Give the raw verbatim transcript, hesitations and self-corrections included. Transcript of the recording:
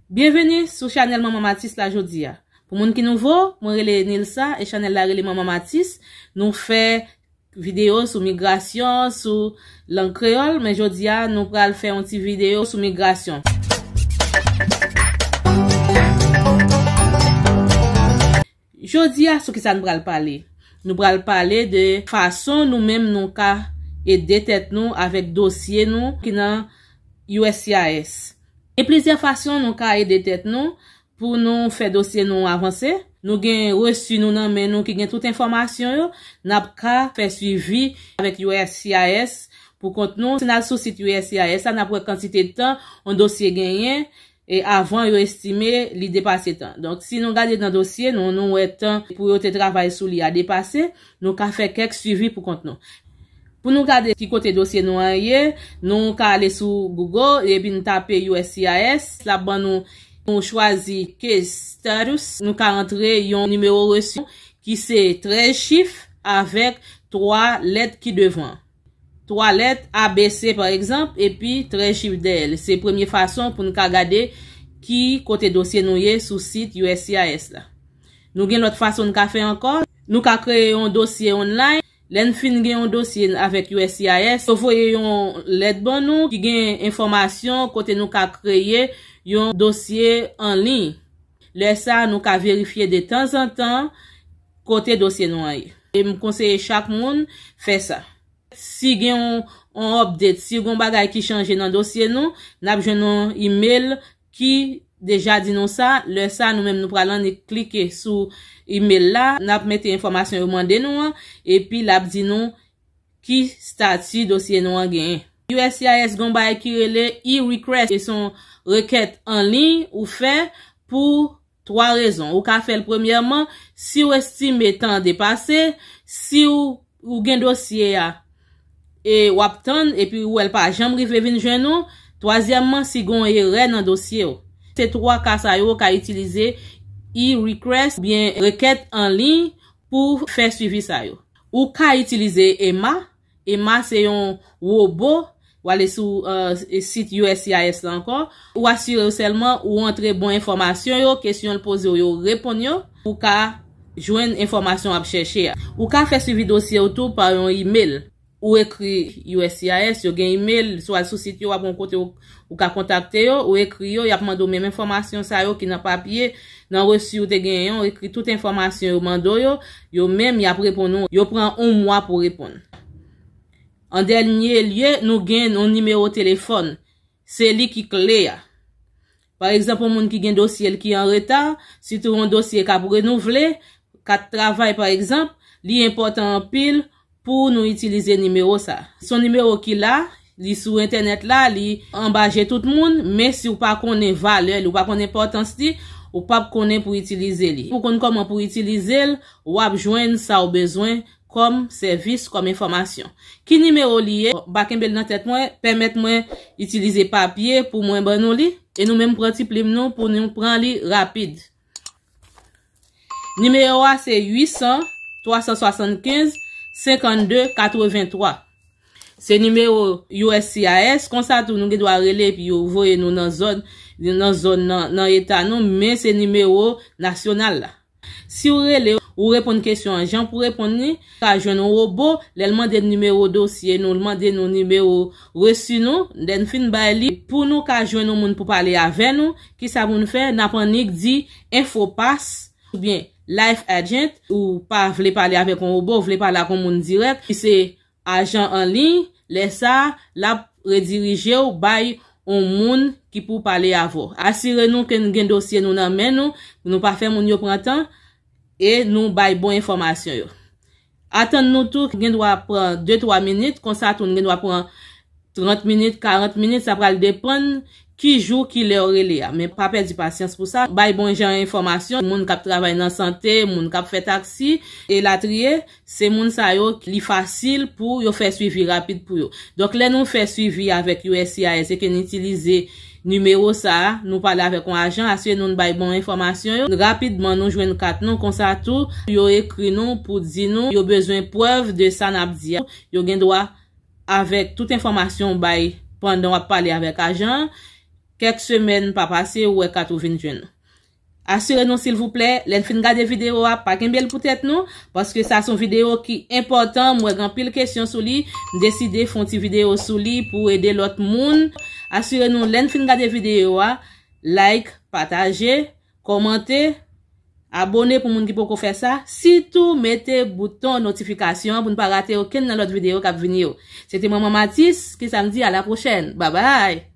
Byenveni sou chanèl Manman Matis la jodi a. Pou moun ki nouvo, mwen rele Nilsa e chanèl la rele Manman Matis. Nou fè videyo sou migrasyon, sou lang kreyòl, men jodi a nou pral fè yon ti videyo sou migrasyon. Jodi a, sou ki sa nou pral pale? Nou pral pale de fason nou menm nou ka ede tèt nou avèk dosye nou ki nan U S C I S. Gen plizyè fason nou ka ede tèt nou pou nou fè dosye nou avanse. Nou gen resi nou nan men nou ki gen tout enfòmasyon yo. N ap ka fè swivi avèk U S C I S pou kont nou. Si n al sou sit U S C I S la, n ap wè kantite tan yon dosye genyen e avan yo estime li depase tan. Donk, si nou gade nan dosye nou, nou wè tan pou yo te travay sou li a depase, nou ka fè kèk swivi pou kont nou. Pou nou gade ki kote dosye nou an ye, nou ka ale sou Google epi n tape U S C I S, l ap ban nou, nou chwazi case status, nou ka antre yon nimewo resi ki se trèz chif avèk twa lèt ki devan. Twa lèt A B C pa egzanp, epi trèz chif dèyè l. Se premye fason pou n ka gade ki kote dosye nou ye sou sit U S C I S la. Nou gen lòt fason n ka fè ankò. Nou ka kreye yon dosye online. Lè n fin gen yon dosye avèk U S C I S, yo voye yon lèt ban nou ki gen enfòmasyon kote nou ka kreye yon dosye an liy. Lè sa a, nou ka verifye de tanzantan kote dosye nou an ye. E m konseye chak moun fè sa. Si gen yon, yon update, si gen yon bagay ki chanje nan dosye nou, n ap jwenn yon email ki deja di nou sa. Lè sa, nou menm nou pral annik klike sou email la, n ap mete enfòmasyon yo mande nou an, epi l ap di nou ki stati dosye nou an genyen. U S C I S gen yon bagay ki rele e-request, e se yon rekèt an liy ou fè pou twa rezon. Ou ka fè l premyèman, si w estime tan an depase, si w, ou gen dosye a, e w ap tann, epi ou wè l pa janm rive vin jwenn ou. Twazyèmman, si gen yon erè nan dosye w. Se twa ka sa yo, ou ka itilize e-request oubyen rekèt an liy pou fè swivi sa yo. Ou ka itilize Emma. Emma se yon wobo. Ou ale sou, euh, sit U S C I S la ankò. Ou asire w sèlman ou antre bon enfòmasyon yo, kesyon l poze w yo, reponn yo. Ou ka jwenn enfòmasyon w ap chèche a. Ou ka fè swivi dosye w tou pa yon email. Ou ekri U S C I S, yo gen email, si w al sou sit yo, w ap gen yon kote ou, ou ka kontakte yo, ou ekri yo, y ap mande w menm enfòmasyon sa yo ki nan papye, nan resi ou te genyen, ou ekri tout enfòmasyon yo mande w yo, yo menm y ap reponn ou, yo pran yon mwa pou reponn. An dènye lye, nou gen yon nimewo telefòn. Se li ki kle a. Pa egzanp, yon moun ki gen dosye l ki an reta, sitou yon dosye k ap renouvle, kat travay pa egzanp, li enpòtan anpil pou nou itilize nimewo sa. Se yon nimewo ki la, li sou entènèt la, li anba je tout moun, men si w pa konnen valè li, w pa konnen enpòtans li, ou p ap konnen pou itilize li. Pou konn kòman pou itilize l, w ap jwenn sa w bezwen kòm sèvis, kòm enfòmasyon. Ki nimewo li ye? M pa kenbe l nan tèt mwen, pèmèt mwen itilize papye pou mwen ban nou li, e nou menm pran ti plim nou pou nou pran li rapid. Nimewo a se uit san, twa san swasannkenz, senkannde, katrevenntwa. Se nimewo U S C I S, konsa tou nou gen dwa rele epi yo voye nou nan zòn, nan zòn nan, nan eta nou, men se nimewo nasyonal la. Si w rele, ou reponn kesyon an jan pou reponn li, ou ka jwenn yon wobo, lè l mande n nimewo dosye nou, l mande nou nimewo resi nou, lè n fin bay li, pou nou ka jwenn yon moun pou pale avè nou, kisa pou n fè? N ap annik di info pass oubyen life agent, ou pa vle pale avèk yon wobo, ou vle pale ak yon moun dirèk, ki se ajan an liy, lè sa a, l ap redirije w bay yon moun ki pou pale avè w. Asire nou ke n gen dosye nou nan men nou, pou nou pa fè moun yo pran tan, e nou bay bon enfòmasyon yo. Atann nou tou gen dwa pran de twa minit, konsa tou n gen dwa pran trant minit, karant minit, sa pral depann ki jou, ki lè w rele a. Men pa pèdi pasyans pou sa. Bay bon jan enfòmasyon, moun k ap travay nan sante, moun k ap fè taksi, elatriye, se moun sa yo li fasil pou yo fè swivi rapid pou yo. Donk, lè nou fè swivi avèk U S C I S e ke n itilize nimewo sa a, nou pale avèk yon ajan, asire nou n bay bon enfòmasyon yo. Rapidman, nou jwenn kat nou, konsa tou, yo ekri nou pou di nou yo bezwen prèv de sa n ap di a. Yo gen dwa avèk tout enfòmasyon w bay pandan w ap pale avèk ajan an, kèk semèn pa pase, ou wè kat ou vin jwenn nou. Asire nou silvouplè, lè n fin gade videyo a, pa kenbe l pou tèt nou, paske sa se yon videyo ki enpòtan, m wè gen anpil kesyon sou li, m deside fè yon ti videyo sou li pou ede lòt moun. Asire nou lè n fin gade videyo a, like, pataje, kòmante, abone pou moun ki poko fè sa, sitou mete bouton notifikasyon pou n pa rate okenn nan lòt videyo k ap vini yo. Se te Manman Matis, ki sa m di, a la pwochèn. Babay!